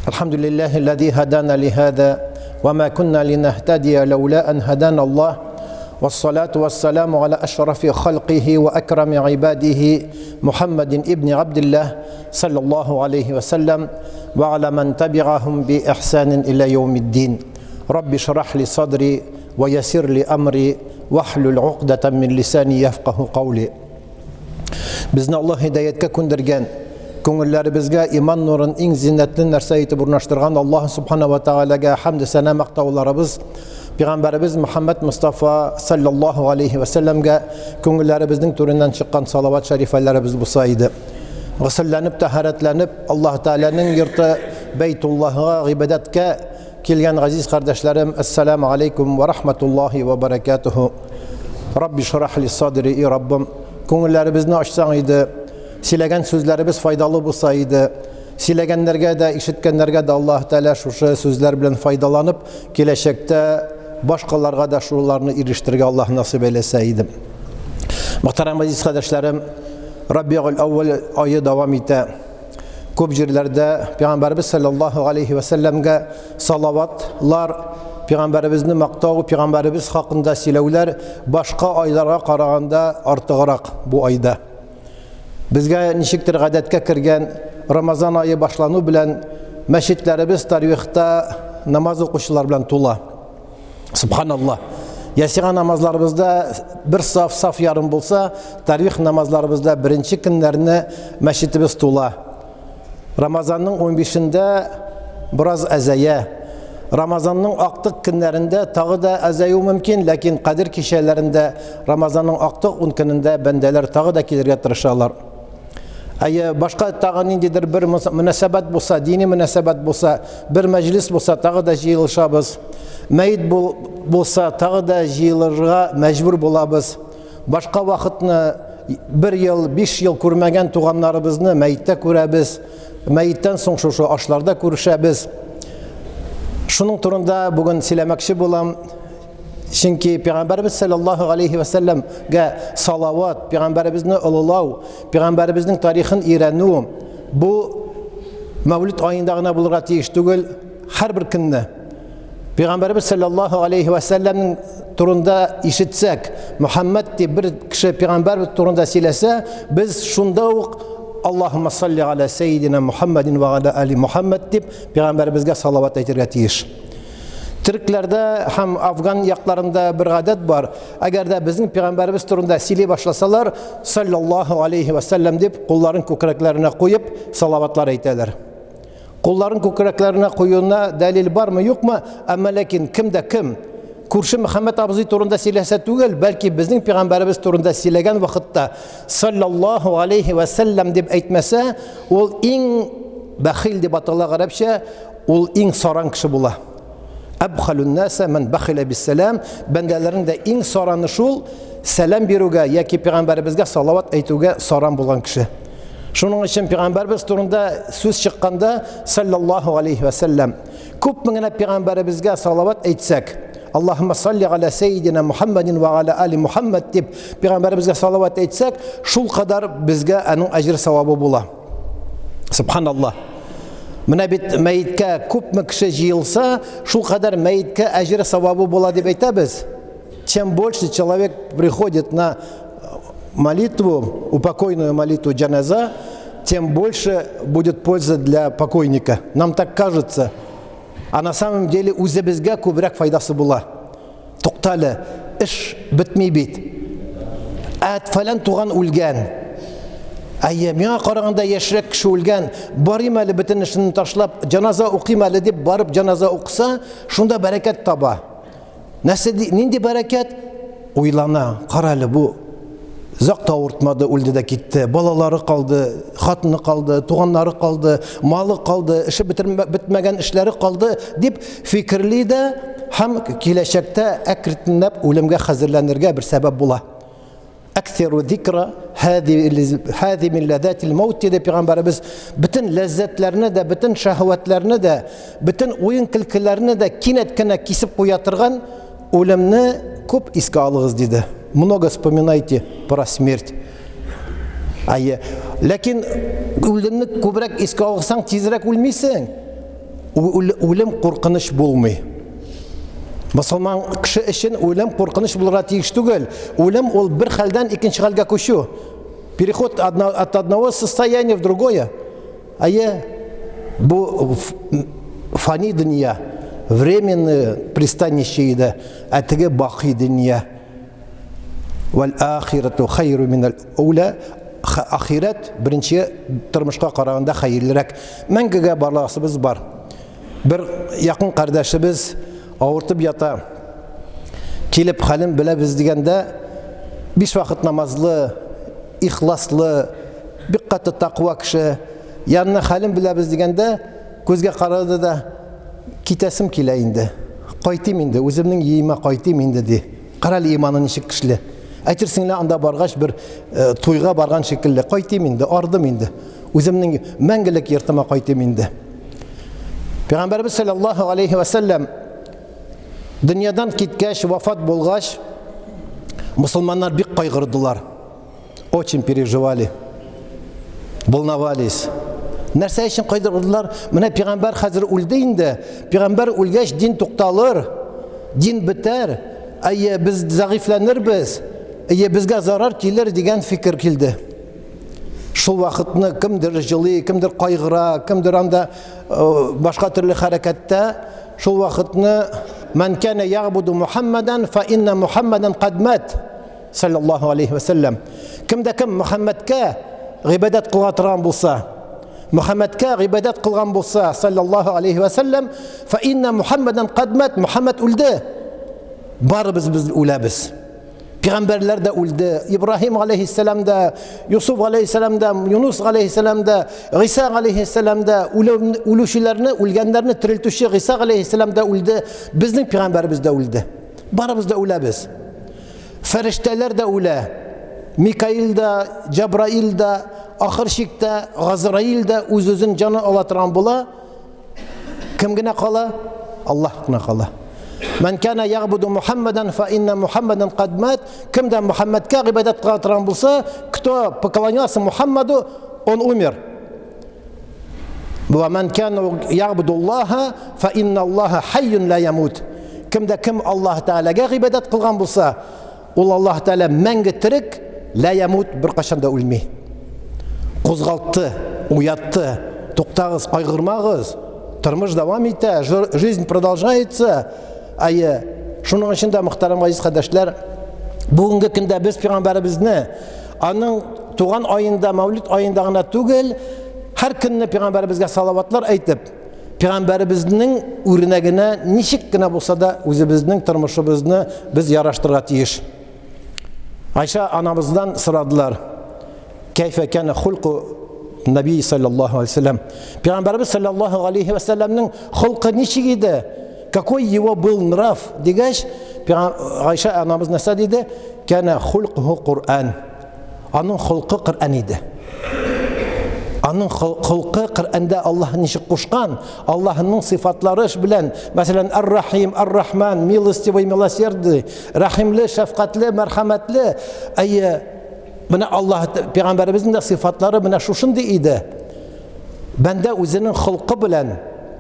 الحمد لله الذي هدانا لهذا وما كنا لنهتدي لولا أن هدانا الله والصلاة والسلام على أشرف خلقه وأكرم عباده محمد ابن عبد الله صلى الله عليه وسلم وعلى من تبعهم بإحسان إلى يوم الدين رب اشرح لي صدري ويسر لي أمري واحلل عقدة من لساني يفقه قولي Безне Аллаһ һидаяткә күндергән, күңелләребезгә иман нурын иң зиннәтле нәрсә итеп урнаштырган Аллаһ субхана ва таалагә хәмд сәнә мактауларыбыз, пәйгамбәребез Мөхәммәд Мустафа саллаллаһу алейхи ва сәлләмгә күңелләребезнең түреннән чыккан салават шәрифәләребез булса иде. Госелләнеп, тәһарәтләнеп, Аллаһ Тәгаләнең йорты Бәйтуллаһга гыйбадәткә килгән газиз кардәшләрем, ассаламу алейкум ва рахматуллаһи ва баракатуху. Рабби шрах ли садри, и Раббым, күңелләребезне ачсаң иде, сөйләгән сүзләребез файдалы булса иде. Сөйләгәннәргә дә, ишеткәннәргә дә Аллаһ Тәгалә шушы сүзләр белән файдаланып, киләчәктә башкаларга да шуларны ирештерергә Аллаһ насыйп әйләсә иде. Мөхтәрәм газиз кардәшләрем, Рабиул әүвәл ае дәвам итә. Күп җирләрдә Пәйгамбәребез саллаллаһу алейхи ва сәлләмгә салаватлар, Пәйгамбәребезне мактау, Пәйгамбәребез хакында сөйләүләр башка айларга караганда артыграк бу айда. Безгә ничектер гадәткә кергән Рамазан ае башлану белән мәчетләребез тарвихта намаз укучылар белән тула. Субханаллах. Ясига намазларыбызда бер саф, саф ярым булса, тарвих намазларыбызда беренче көннәрне мәчетебез тула. Рамазанның 15-ндә бераз әзәя. Рамазанның актык көннәрендә тагы да әзәю мөмкин, ләкин кадер кичәләрендә Рамазанның актык 10 көнендә бәндәләр тагы да килергә тырышалар. Әйе, башка тагы ниндидер бер мөнәсәбәт булса, дини мөнәсәбәт булса, бер мәҗлес булса, тагы да җыелышабыз. Мәет бул, булса, тагы да җыелырга мәҗбүр булабыз. Башка вакытны бер ел, биш ел күрмәгән туганнарыбызны мәеттә күрәбез. Мәеттән соң шушы ашларда күрешәбез. Шуның турында бүген сөйләмәкче булам. Чөнки Пәйгамбәребез саллаллаһу алейхи ва сәлләмгә салават, пәйгамбәребезне олылау, пәйгамбәребезнең тарихын өйрәнү бу Мәүлид аенда гына булырга тиеш түгел, һәрбер көнне. Пәйгамбәребез саллаллаһу алейхи ва сәлләмнең турында ишетсәк, Мөхәммәд дип бер кеше пәйгамбәр турында сөйләсә, без шунда ук Аллаһумма салли аля саййидина Мухаммадин ва аля али Мухаммад дип пәйгамбәребезгә салават әйтергә тиеш. Төркләрдә һәм афган якларында бер гадәт бар. Әгәр дә безнең пәйгамбәребез турында сөйли башласалар, саллаллаһу алейхи ва сәлләм дип кулларын күкрәкләренә куеп салаватлар әйтәләр. Кулларын күкрәкләренә куюына дәлил бармы, юкмы? Әмма ләкин кем дә кем күрше Мөхәммәд абзый турында сөйләсә түгел, бәлки безнең пәйгамбәребез турында сөйләгән вакытта саллаллаһу алейхи ва сәлләм дип әйтмәсә, ул иң бәхил дип атала гарәпчә, ул иң саран кеше була. Әбхалун наса ман бахила биссалам, бәндәләрнең дә иң сараны шул сәлам бирүгә яки пәйгамбәребезгә салават әйтүгә саран булган кеше. Шуның өчен пәйгамбәребез турында сүз чыкканда саллаллаһу алейхи ва сәлләм күпме генә пәйгамбәребезгә салават әйтсәк, Аллаһумма салли аля саййидина Мухаммадин ва аля али Мухаммад дип пәйгамбәребезгә салават әйтсәк, шул кадәр безгә аның әҗер савабы була. Субханаллаһ. Менә бит мәеткә күпме кеше җыелса, шул кадәр мәеткә әҗер савабы була дип әйтәбез. Чем больше человек приходит на молитву, упокойную молитву джаназа, тем больше будет польза для покойника. Нам так кажется. А на самом деле үзебезгә күбрәк файдасы була. Туктале, эш бетми бит. Ә фәлән туган үлгән. Әйе, миңа караганда яшьрәк кеше үлгән. Барыйм әле бөтен эшен ташлап, җаназа укыйм әле дип барып җаназа укыса, шунда бәрәкәт таба. Нәрсә нинди бәрәкәт? Уйлана, кара әле бу озак та авыртмады, үлде дә китте. Балалары калды, хатыны калды, туганнары калды, малы калды, эше бетмәгән эшләре калды дип фикерли дә һәм киләчәктә әкренләп үлемгә хәзерләнергә бер сәбәп була. Әксиру зикра һази мин ләззатил маут диде пәйгамбәребез. Бөтен ләззәтләрне дә, бөтен шәһвәтләрне дә, бөтен уен-көлкеләрне дә кинәт кенә кисеп куя торган үлемне күп искә алыгыз диде. Много вспоминайте про смерть. Әйе. Ләкин үлемне күбрәк искә алсаң, тизрәк үлмисең. Үлем куркыныч булмый. Мосылман кеше өчен үлем куркыныч булырга тиеш түгел. Үлем ул бер хәлдән икенче хәлгә күчү. Переход от одного состояния в другое. Әйе, бу фани дөнья, временное пристанище иде, ә теге бакый дөнья. Вәл ахирату хайру минал ула. Ахирәт беренче тормышка караганда хәерлерәк. Мәңгегә барласыбыз бар. Бер якын кардәшебез авыртып ята. Килеп хәлен беләбез дигәндә, биш вакыт намазлы, ихласлы, бик каты таква кеше. Янына хәлен беләбез дигәндә, күзгә карады да, китәсем килә инде. Кайтыйм инде, үземнең өемә кайтыйм инде, ди. Кара әле иманы ничек көчле. Әйтерсең лә анда баргач бер э, туйга барган шикелле. Кайтыйм инде, ардым инде. Үземнең мәңгелек йортыма кайтыйм инде. Пәйгамбәрбез саллаллаһу алейхи ва сәлләм дөньядан киткәч, вафат булгач, мусульманнар бик кайгырдылар. Очень переживали. Волновались. Нәрсә өчен кайгырдылар? Менә пәйгамбәр хәзер үлде инде. Пәйгамбәр үлгәч, дин тукталыр, дин бетәр. Әйе, без зәгыйфьләнербез. Әйе, безгә зарар килер дигән фикер килде. Шул вакытны кемдер җылый, кемдер кайгыра, кемдер анда э, башка төрле хәрәкәттә. Шул вакытны Ман кана ягъбуду Мухаммадан фа инна Мухаммадан кад мат. Саллаллаһу алейхи ва саллям. Кем дә кем Мухаммадка гыйбадәт кыла торган булса, Мухаммадка гыйбадәт кылган булса, саллаллаһу алейхи ва саллям, фа инна Мухаммадан кад мат. Мухаммад үлде. Барыбыз без үләбез. Пәйгамбәрләр дә үлде. Ибраһим алейхиссалам да, Юсуф алейхиссалам да, Юнус алейхиссалам да, Гыйса алейхиссалам да, үлүчеләрне, үлгәннәрне терелтүче Гыйса алейхиссалам да үлде. Безнең пәйгамбәребез дә үлде. Барыбыз да үләбез. Фәрештәләр дә үлә. Микаил да, Җабраил да, ахыр чиктә Газраил дә үз-үзен җаны ала торган була. Кем генә кала? Аллаһ кына кала. Мән кана ягъбуду Мухаммадан фа инна Мухаммадан кад мат. Кем дә Мухаммадка гыйбадәт кыла торган булса, кто поклонялся Мухаммаду, он умер. Ва ман кана ягъбуду Аллаһа фа инна Аллаһа хайюн ла ямут. Кем дә кем Аллаһ Тәгаләгә гыйбадәт кылган булса, Ул Аллаһ Тәгалә мәңге терек, лә ямут, беркайчан да үлми. Кузгалтты, уятты. Туктагыз, кайгырмагыз. Тормыш дәвам итә, жизнь продолжается. Әйе, шуның өчен дә, мөхтәрәм газиз кардәшләр, бүгенге көндә без пәйгамбәребезне аның туган аенда, Мәүлид аенда гына түгел, һәр көнне пәйгамбәребезгә салаватлар әйтеп, Пәйгамбәребезнең үрнәгенә ничек кенә булса да үзебезнең тормышыбызны без яраштырырга тиеш. Айша анабыздан сорадылар. Кәйфә кәнә хулку Наби саллаллаху алейхи вәсәлләм. Пәйгамбәребез саллаллаху алейхи вәсәлләмнең холкы ничек иде? Какой его был нрав? Дигәч, Айша анабыз нәрсә диде? Кәнә хулкуху Куръан. Аның холкы Коръән иде. Аның холкы Коръәндә Аллаһ ничек кушкан, Аллаһның сыйфатлары белән, мәсәлән, Ар-Рахим, Ар-Рахман, милостивый, милосердный, рәхимле, шәфкатьле, мәрхәмәтле. Әйе, менә Аллаһ пәйгамбәребезнең дә сыйфатлары менә шушындый иде. Бәндә үзенең холкы белән,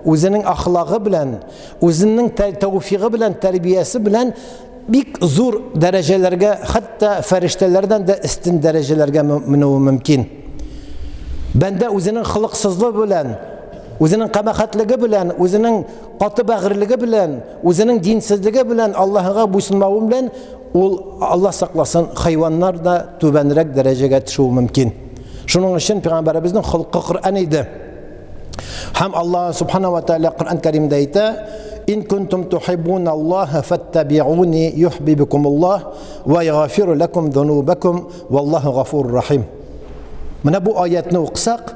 үзенең әхлагы белән, үзенең тәүфигы белән, тәрбиясе белән бик зур дәрәҗәләргә, хәтта фәрештәләрдән дә өстен дәрәҗәләргә менүе мөмкин. Бәндә үзенең холыксызлыгы белән, үзенең кабахәтлеге белән, үзенең каты бәгырьлеге белән, үзенең динсезлеге белән, Аллаһыга буйсынмавы белән ул, Аллаһ сакласын, хайваннар да түбәнрәк дәрәҗәгә төшүе мөмкин. Шуның өчен пәйгамбәребезнең холкы Коръән иде. Һәм Аллаһ Субхана ва Тааля Коръән Кәримдә әйтә: "Ин кунтум тухиббун Аллаһа фаттабиуни юхбибкумуллаһ ва ягфиру лакум зунубакум валлаһу гафурур рахим." Менә бу аятны укысак,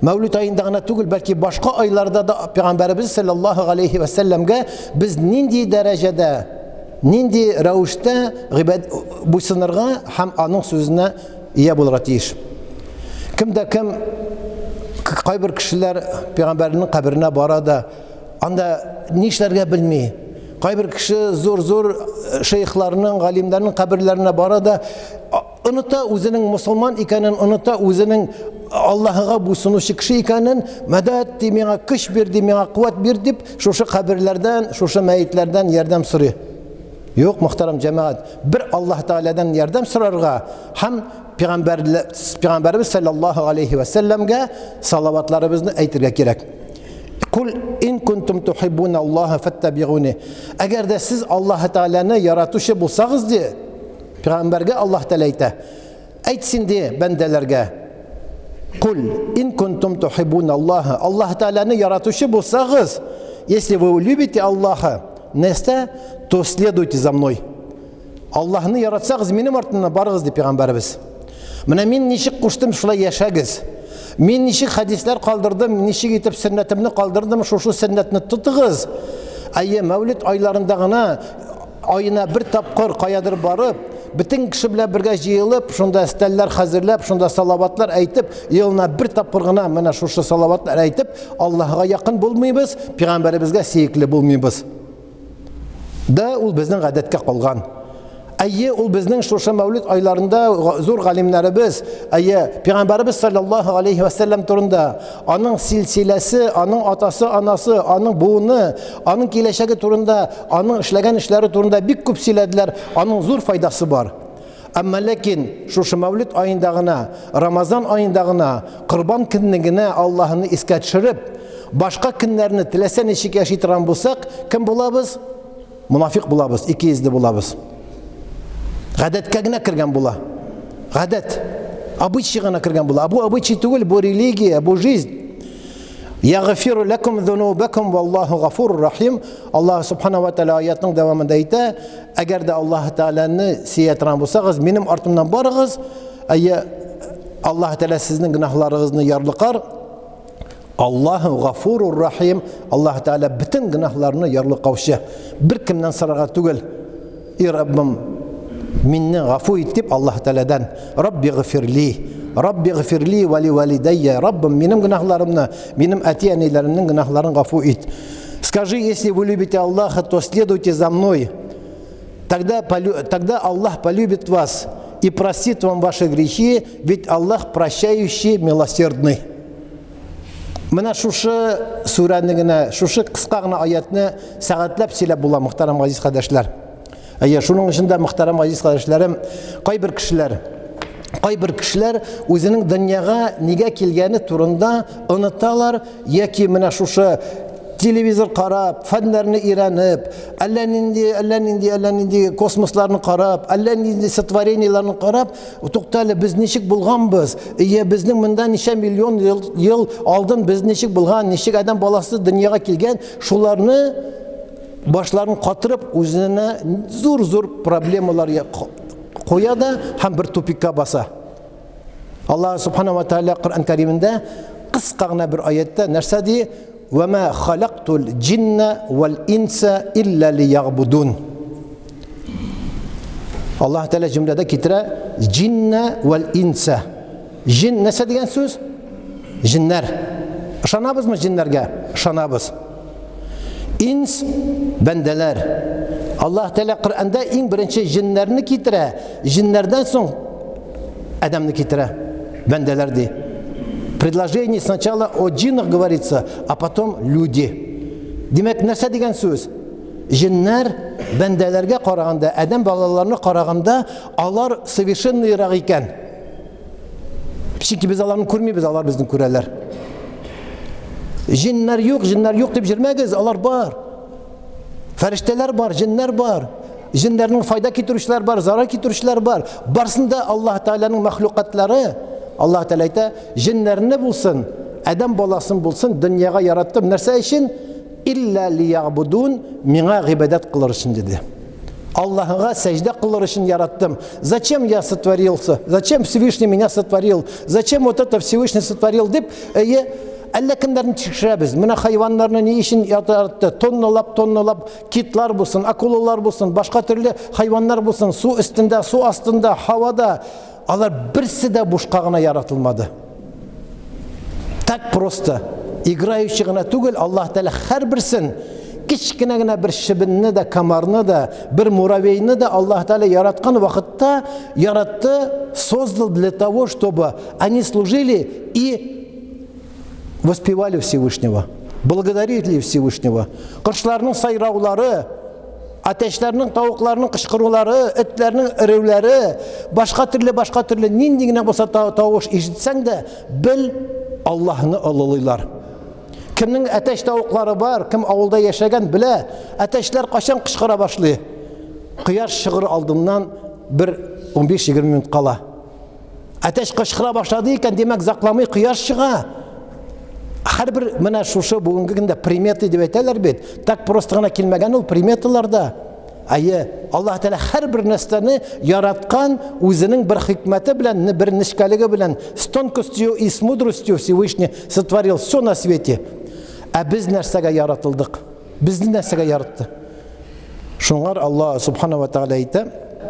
Мәүлид аенда гына түгел, бәлки башка айларда да Пәйгамбәребез саллаллаһу алейхи ва сәлләмгә без нинди дәрәҗәдә, нинди рәвештә гыйбад буйсынырга һәм аның сүзенә ия булырга тиеш. Кем дә кем кайбер кешеләр пәйгамбәрнең каберенә бара да, анда нишләргә белми. Кайбер кеше зур-зур шейхларның, галимнәрнең каберләренә бара да, Оныта үзенең мусулман икәнен, оныта үзенең Аллаһыга буйсынучы кеше икәнен, мәдәт ди, миңа көч бир ди, миңа куәт бир дип, шушы каберләрдән, шушы мәетләрдән ярдәм сорый. Юк, мөхтәрәм җәмәгать, бер Аллаһ Тәгаләдән ярдәм сорарга һәм пәйгамбәр пәйгамбәребез саллаллаһу алейхи ва сәлләмгә салаватларыбызны әйтергә кирәк. Кул ин кунтум тухиббуна Аллаһа фаттабигуни. Әгәр дә сез Аллаһ Тәгаләне яратучы булсагыз ди, Пәйгамбәргә Аллаһ Тәгалә әйтә. Әйт син ди бәндәләргә. Кул ин кунтум тухиббун Аллаһа. Аллаһ Тәгаләне яратучы булсагыз, если вы любите Аллаһа, нәрсә, то следуйте за мной. Аллаһны яратсагыз, минем артымнан барыгыз, ди пәйгамбәребез. Менә мин ничек куштым, шулай яшәгез. Мин ничек хәдисләр калдырдым, ничек итеп сөннәтемне калдырдым, шушы сөннәтне тотыгыз. Әйе, Мәүлид айларында гына аена бер тапкыр каядыр барып, бөтен кеше белән бергә җыелып, шунда стәлләр хәзерләп, шунда салаватлар әйтеп, елына бер тапкыр гына менә шушы салаватлар әйтеп, Аллаһыга якын булмыйбыз, пәйгамбәребезгә сөекле булмыйбыз. Да, ул безнең гадәткә калган. Әйе, ул безнең шушы Мәүлид айларында зур галимнәребез, әйе, пәйгамбәребез саллаллаһу алейхи ва сәлләм турында, аның силсиләсе, аның атасы, анасы, аның буыны, аның киләчәге турында, аның эшләгән эшләре турында бик күп сөйләделәр, аның зур файдасы бар. Әмма ләкин шушы Мәүлид аенда гына, Рамазан аенда гына, Корбан көнне генә Аллаһыны искә төшереп, башка көннәрне теләсә ничек яши торган булсак, кем булабыз? Монафик булабыз, икейөзле булабыз. Гадәткә генә кергән була. Гадәт. Обычай гына кергән була. Бу обычай түгел, бу религия, бу жизнь. Ягъфиру лакум зунубакум валлаху гафурур рахим. Аллаһ субхана ва тааля аятның дәвамында әйтә, әгәр дә Аллаһ Тааляны сөя торган булсагыз, минем артымнан барыгыз, әйе, Аллаһ Тааля сезнең гөнаһларыгызны ярлыкар. Аллаһу гафурур рахим. Аллаһ Тааля бөтен гөнаһларны ярлыкаучы. Бер кемнән сорарга түгел. И Раббым, минне гафу ит дип Аллаһ Таалядан Рабби гфирли, Рабби гфирли ва ли валидайя. Раббым, минем гөнаһларымны, минем әти-әниләремнең гөнаһларын гафу ит. Скажи, если вы любите Аллаха, то следуйте за мной. Тогда, тогда Аллах полюбит вас и простит вам ваши грехи, ведь Аллах прощающий, милосердный. Менә шушы сүрәне генә, шушы кыска гына аятны сәгатьләп сөйләп була, мөхтәрәм газиз кардәшләр. Әйе, шуның өчен дә, мөхтәрәм газиз кардәшләрем, кайбер кешеләр кайбер кешеләр үзенең дөньяга нигә килгәне турында оныталар яки менә шушы телевизор карап, фәннәрне өйрәнеп, әллә нинди, әллә нинди, әллә нинди космосларны карап, әллә нинди сотворениеләрне карап, Тукта әле, без ничек булганбыз? Ие, безнең монда ничә миллион ел, ел алдын без ничек булган, ничек адәм баласы дөньяга килгән, шуларны башларын катырып, үзенә зур-зур проблемалар куя да һәм бер тупикка баса. Аллаһ субхана ва тааля Коръән Кәримендә кыска гына бер аятта нәрсә ди? Ва ма халактул джинна вал инса илля лиягбудун. Аллаһ Тәгалә җөмләдә китерә җиннә вәл инса. Җин нәрсә дигән сүз? Җиннәр. Ышанабызмы җиннәргә? Ышанабыз. Инс бәндәләр. Аллаһ Тәгалә Коръәндә иң беренче җиннәрне китерә, җиннәрдән соң адәмне китерә. Бәндәләр ди. Предложение сначала о джиннах говорится, а потом люди. Димәк, нәрсә дигән сүз? Җеннәр бәндәләргә караганда, адәм балаларына караганда, алар совершенныйрак икән. Чөнки без аларны күрмибез, алар безне күрәләр. Җеннәр юк, җеннәр юк дип йөрмәгез, алар бар. Фәрештәләр бар, җеннәр бар. Җеннәрнең файда китерүчеләр бар, зарар китерүчеләр бар. Барсында Аллаһ Тәгаләнең мәхлукатлары. Аллаһ Тәгалә әйтә, җеннәрне булсын, адәм баласын булсын, дөньяга яраттым. Нәрсә өчен? Илля лиягбудун, миңа гыйбадәт кылыр өчен диде. Аллаһыга сәҗдә кылыр өчен яраттым. Зачем я сотворился? Зачем Всевышний меня сотворил? Зачем вот это Всевышний сотворил дип, әйе, әллә кемнәрне тикшерәбез. Менә хайваннарны ни өчен яратты? Тонналап, тонналап китлар булсын, акулалар булсын, башка төрле хайваннар булсын, су өстендә, су астында, һавада. Алар берсе дә бушка гына яратылмады. Так просто играющий гына түгел, Аллаһ Тәгалә һәрберсен Кечкенә генә бер чебенне дә, комарны да, бер муравейны да Аллаһ Тәгалә яраткан вакытта яратты, создал для того, чтобы они служили и воспевали Всевышнего, благодарили Всевышнего. Кошларның сайраулары, әтәчләрнең, тавыкларның кычкырулары, этләрнең өрүләре, башка төрле, башка төрле нинди генә булса тавыш ишетсәң дә, бел, Аллаһны олылыйлар. Кемнең әтәч тавыклары бар, кем авылда яшәгән, белә, әтәчләр кайчан кычкыра башлый? Кояш чыгыр алдыннан бер 15-20 минут кала. Әтәч кычкыра башлады икән, димәк, закламый кояш чыга. Һәрбер менә шушы бүгенге көндә приметы дип әйтәләр бит. Так просто гына килмәгән ул приметалар да. Әйе, Аллаһ Тәгалә һәрбер нәрсәне яраткан үзенең бер хикмәте белән, бер нечкәлеге белән, с тонкостью и с мудростью Всевышний сотворил все на свете. Ә без нәрсәгә яратылдык? Безне нәрсәгә яратты? Шуңар Аллаһ Субхана ва Тәгалә әйтә,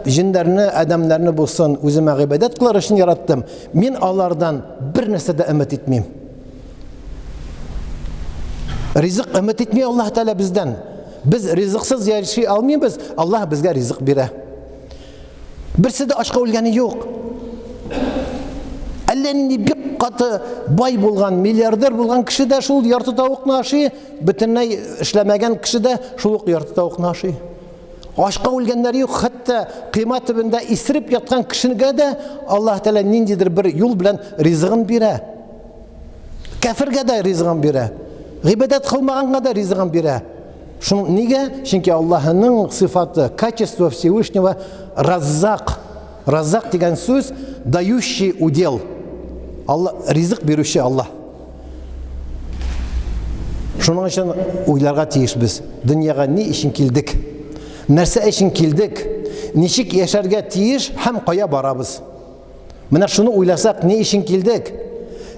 җеннәрне, адәмнәрне булсын, үземә гыйбадәт кылыр өчен яраттым. Мин алардан бер нәрсә дә өмет итмим. Ризык өмет итми Аллаһ Тәгалә бездән. Без ризыксыз яши алмыйбыз, Аллаһ безгә ризык бирә. Берсе дә ачка үлгәне юк. Әллә нинди бик каты бай булган, миллиардер булган кеше дә шул ярты тавыкны ашый, бөтенләй эшләмәгән кеше дә шул ук ярты тавыкны ашый. Ачка үлгәннәр юк, хәтта кыйма төбендә исереп яткан кешегә дә Аллаһ Тәгалә ниндидер бер юл белән ризыгын бирә. Кәфергә дә ризыгын бирә. Гыйбадәт кылмаганга да ризыгын бирә. Шуның нигә? Чөнки Аллаһының сыйфаты, качество Всевышнего Раззак. Раззак дигән сүз дающий удел. Алла ризык бирүче Аллаһ. Шуның өчен уйларга тиешбез. Дөньяга ни өчен килдек? Нәрсә өчен килдек? Ничек яшәргә тиеш һәм кая барабыз? Менә шуны уйласак, ни өчен килдек?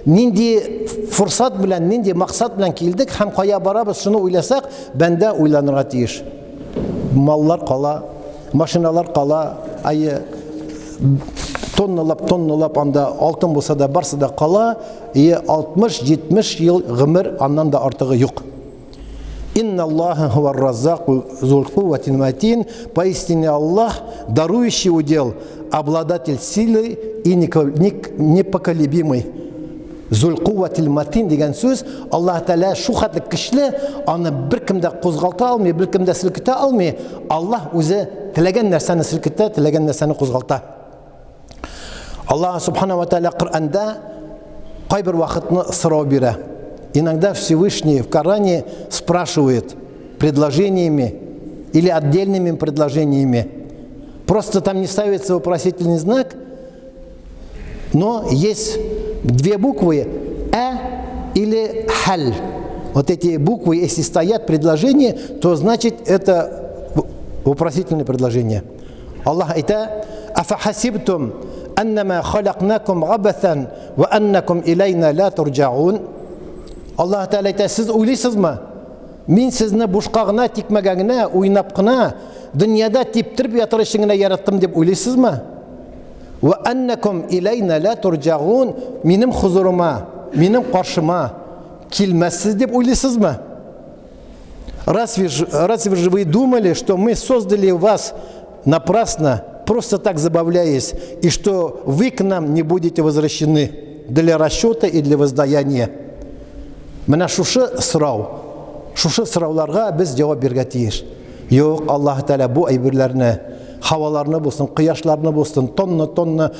Нинди форсат белән, нинди максат белән килдек һәм кая барабыз, шуны уйласак, бәндә уйланырга тиеш. Маллар кала, машиналар кала, ае тонналап, тонналап анда алтын булса да, барсы да кала, и 60-70 ел гомер аннан да артыгы юк. Инна Аллаха хуар раззаку зул кувватил матин. Поистине Аллах, дарующий удел, обладатель силы и непоколебимый. Зул кувватил матин дигән сүз Аллаһ Тәгалә шу хәтле көчле, аны беркем дә кузгалта алмый, беркем дә селкетә алмый. Аллаһ үзе теләгән нәрсәне селкетә, теләгән нәрсәне кузгалта. Аллаһ Субхана ва Тааля Коръәндә кайбер вакытны сорау бирә. Иногда Всевышний в Коране спрашивает предложениями или отдельными предложениями. Просто там не ставится вопросительный знак, но есть две буквы «э» или «халь». Вот эти буквы, если стоят предложения, то значит это вопросительное предложение. Аллаһ әйтә: "Афахасибтум аннама халакнакум абасан ва аннакум илайна ла турҗаун?" Аллаһ Тәгалә әйтә: "Сез уйлыйсызмы? Мин сезне бушка гына, тикмәгә генә, уйнап кына, дөньяда типтереп ятыр өчен генә яраттым дип уйлыйсызмы? Ва аннакум илайна ла турҗаун?" Минем хузурыма, минем каршыма килмәссез дип уйлыйсызмы? Разве, разве же вы думали, что мы создали вас напрасно, просто так забавляясь, и что вы к нам не будете возвращены для расчета и для воздаяния? Менә шушы сорау, шушы сорауларга без җавап бирергә тиеш. Юк, Аллаһ Тәгалә бу әйберләрне, һаваларны булсын, кояшларны булсын, тонна-тонна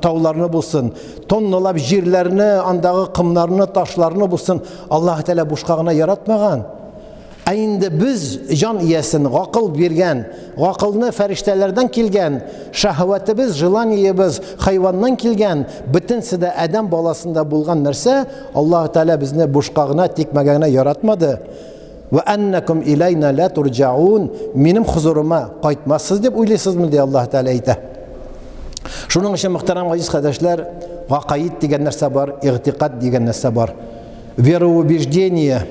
тауларны булсын, тонналап җирләрне, андагы комнарны, ташларны булсын, Аллаһ Тәгалә бушка гына яратмаган. Ә инде без җан иясен гакыл биргән, гакылны фәрештәләрдән килгән, шәһвәтебез, желаниебез хайваннан килгән, бөтенсе дә адәм баласында булган нәрсә, Аллаһ Тәгалә безне бушка гына, тикмәгә генә яратмады. Ва аннакум илайна ла турҗаун, минем хозурыма кайтмассыз дип уйлыйсызмы, ди Аллаһ Тәгалә әйтә. Шуның өчен, мөхтәрәм газиз кардәшләр, гакаид дигән нәрсә бар, игътикад дигән нәрсә бар. Вероубеждение.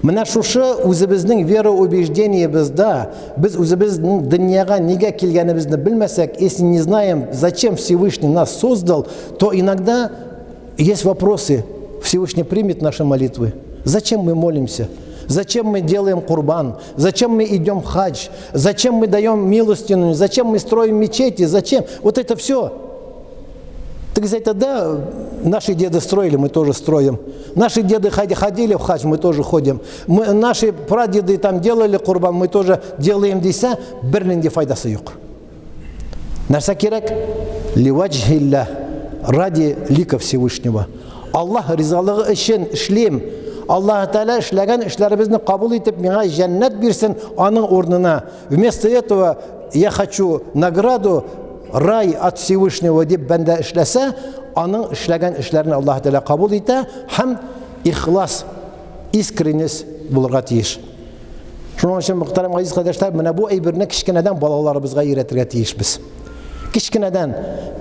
Менә шушы үзебезнең вероубеждениебездә без үзебезнең дөньяга нигә килгәнебезне белмәсәк, если не знаем, зачем Всевышний нас создал, то иногда есть вопросы. Всевышний примет наши молитвы. Зачем мы молимся? Зачем мы делаем курбан? Зачем мы идем в хадж? Зачем мы даем милостину? Зачем мы строим мечети? Зачем? Вот это все. Так сказать, да, наши деды строили, мы тоже строим. Наши деды ходили в хадж, мы тоже ходим. Наши прадеды там делали курбан, мы тоже делаем дисә, бернинди файдасы юк. Нәрсә кирәк? Ливаджхилля, ради лика Всевышнего. Аллаһ ризалыгы өчен эшлим. Аллаһ Тәгалә эшләгән эшләребезне кабул итеп, миңа җәннәт бирсен аның урынына. Вместо этого я хочу награду, рай от Всевышнего дип бәндә эшләсә, аның эшләгән эшләрен Аллаһ Тәгалә кабул итә һәм ихлас, искренность булырга тиеш. Шуның өчен, мөхтәрәм газиз кардәшләр, менә бу әйберне кечкенәдән балаларыбызга өйрәтергә тиешбез. Кечкенәдән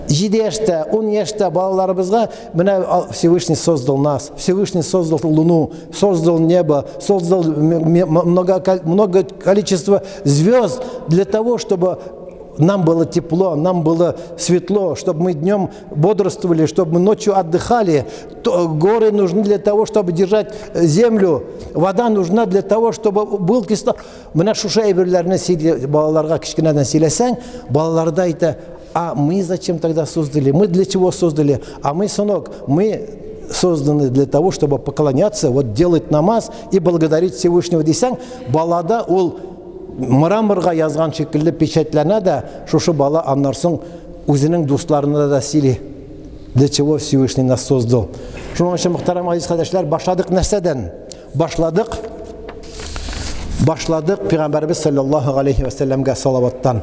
7 яшьтә, 10 яшьтә балаларыбызга менә Всевышний создал нас, Всевышний создал луну, создал небо, создал много, много количество звезд для того, чтобы нам было тепло, нам было светло, чтобы мы днем бодрствовали, чтобы мы ночью отдыхали. То, горы нужны для того, чтобы держать землю. Вода нужна для того, чтобы был кислород. Менә шушы әйберләрне балаларга кечкенәдән сөйләсәң, балалар да әйтә, а мы зачем тогда создали? Мы для чего создали? А мы, сынок, мы созданы для того, чтобы поклоняться, вот делать намаз и благодарить Всевышнего дисәң, балада ул мраморга язган шикелле печатьләнә дә, шушы бала аннан соң үзенең дусларына да сөйли. Для чего Всевышний нас создал? Шуның өчен, мөхтәрәм газиз кардәшләр, башладык нәрсәдән? Башладык Пәйгамбәрбез саллаллаһу алейхи ва сәлләмгә салаваттан.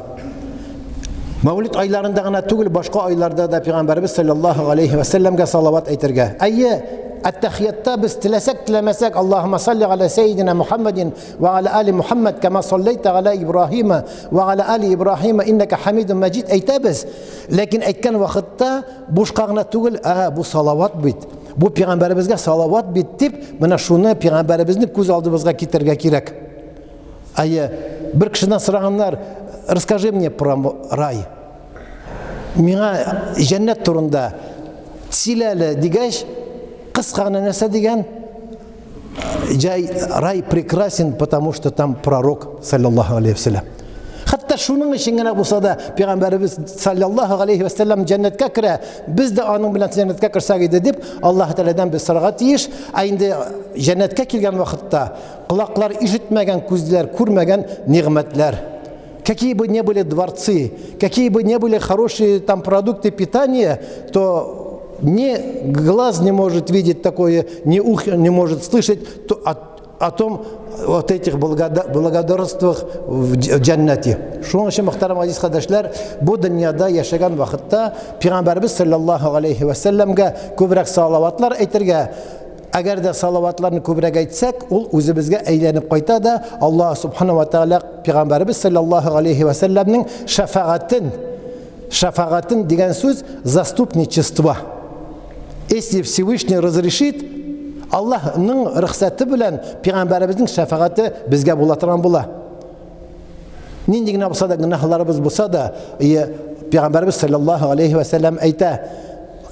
Мәүлид айларында гына түгел, башка айларда да Пәйгамбәрбез саллаллаһу алейхи ва сәлләмгә салават әйтергә. Әйе, әт-тәхиятта без теләсәк, теләмәсәк, Аллаһумма салли аля сәйидина Мухаммадин ва аля али Мухаммад кама саллайта аля Ибраһима ва аля али Ибраһима иннака хамидун маҗид әйтәбез. Ләкин әйткән вакытта бушка гына түгел, ә бу салават бит. Бу пәйгамбәребезгә салават бит дип, менә шуны пәйгамбәребезне күз алдыбызга китерергә кирәк. Әйе, бер кешедән сораганнар, расскажи мне про рай. Миңа җәннәт турында сөйлә әле дигәч, кыска гына нәрсә дигән? Җай, рай прекрасен, потому что там пророк, саллаллаху алейхи вассалам. Хәтта шуның өчен генә булса да, пәйгамбәребез саллаллаху алейхи вассалам җәннәткә керә, без дә аның белән җәннәткә керсәк иде дип, Аллаһ Тәгаләдән без сорарга тиеш. Ә инде җәннәткә килгән вакытта колаклар ишетмәгән, күзләр күрмәгән нигъмәтләр. Какие бы ни были дворцы, какие бы ни были хорошие там продукты питания, то ни глаз не может видеть такое, ни ухо не может слышать то о том, вот этих благодарствах в джаннате. Шуның өчен, мөхтәрәм газиз кардәшләр, бу дөньяда яшәгән вакытта Пәйгамбәрбез саллаллаһу алейхи ва сәлләмгә күбрәк салаватлар әйтергә, әгәр дә салаватларны күбрәк әйтсәк, ул үзебезгә әйләнеп кайта да, Аллаһ субхана ва тааля Пәйгамбәрбез саллаллаһу алейхи ва сәлләмнең шәфәгатен, шәфәгатен дигән сүз заступничество. Если Всевышний разрешит, Аллаһның рөхсәте белән пәйгамбәребезнең шәфәгате безгә була торган була. Нинди генә булса да гөнаһларыбыз булса да, пәйгамбәребез саллаллаһу алейхи ва сәлләм әйтә,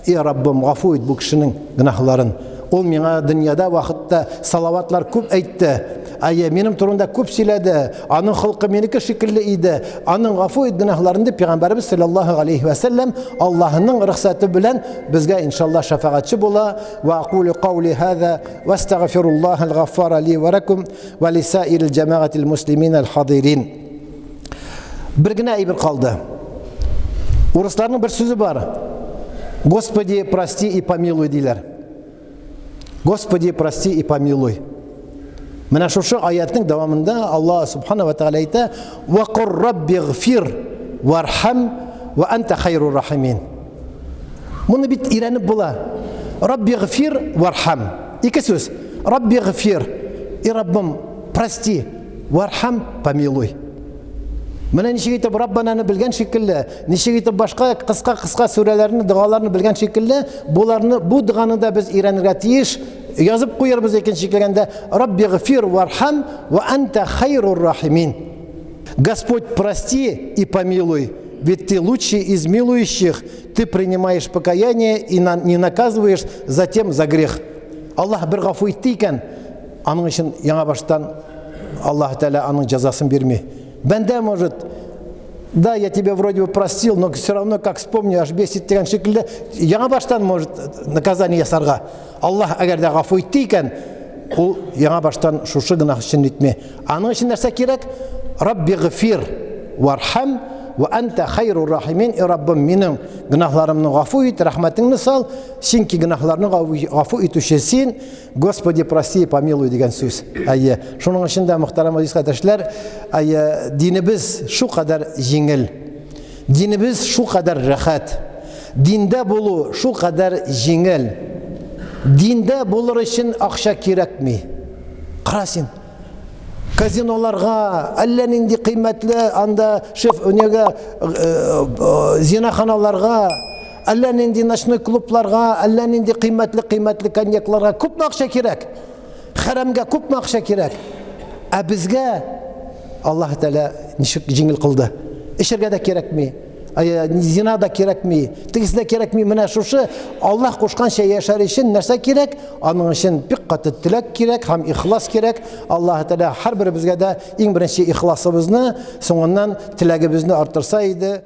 "И Раббым, гафу ит бу кешенең гөнаһларын. Ул миңа дөньяда вакытта салаватлар күп әйтте. Әйе, минем турында күп сөйләде. Аның холкы минеке шикелле иде. Аның гафу ит гөнаһларын дип пәйгамбәребез саллаллаһу алейхи ва сәлләм Аллаһның рөхсәте белән безгә иншалла шәфәгатьче була. Ва акулю каули хаза ва астагфируллахал гаффара ли ва лакум ва лисаирил җәмәгатил муслимин әл хадирин. Бер генә әйбер калды. Урысларның бер сүзе бар. Господи, прости и помилуй диләр. Господи, прости и помилуй. Менә шушы аятның дәвамында Аллаһ субхана ва тааля әйтә: "Ва кур рабби гфир вархам ва анта хайрур рахимин". Моны бит өйрәнеп була. Рабби гфир вархам. Ике сүз. Рабби гфир. И Раббым, прости, вархам, помилуй. Менә ничек итеп Раббананы белгән шикелле, ничек итеп башка кыска-кыска сүрәләрне, догаларны белгән шикелле, буларны бу доганы да без өйрәнергә тиеш. Язып куярбыз икенче килгәндә, Рабби гфир вархам ва анта хайрур рахимин. Господь, прости и помилуй, ведь ты лучший из милующих, ты принимаешь покаяние и не наказываешь затем за грех. Аллаһ бер гафу итте икән, Аның өчен яңа баштан Аллаһ Тәгалә аның җәзасын бирми. Бәндә может, да, я тебя вроде бы простил, но все равно, как вспомню, аж бесит дигән шикелле, яңа баштан может наказание ясарга. Аллаһ әгәр дә гафу итте икән, ул яңа баштан шушы гөнаһ өчен итми. Аның өчен нәрсә кирәк? Рабби гфир вархам ва анта хайру рахимин. И Раббым, минем гөнаһларымны гафу ит, рәхмәтеңне сал, чөнки гөнаһларны гафу итүче син. Господи, прости и помилуй дигән сүз. Әйе. Шуның өчен дә, мөхтәрәм газиз кардәшләр, әйе, динебез шу кадәр җиңел. Динебез шу кадәр рәхәт. Диндә булу шу кадәр җиңел. Диндә булыр өчен акча кирәкми. Кара син. Казиноларга, әллә нинди кыйммәтле анда шеф өнегә, э, э, зинаханаларга, әллә нинди ночной клубларга, әллә нинди кыйммәтле-кыйммәтле коньякларга күпме акча кирәк? Хәрәмгә күпме акча кирәк? Ә безгә Аллаһ Тәгалә ничек җиңел кылды. Эчәргә дә кирәкми, зина да кирәкми, тегесе дә кирәкми. Менә шушы Аллаһ кушканча яшәр өчен нәрсә кирәк? Аның өчен бик каты теләк кирәк һәм ихлас кирәк. Аллаһ Тәгалә һәрберебезгә дә иң беренче ихласыбызны, соңыннан теләгебезне арттырса иде.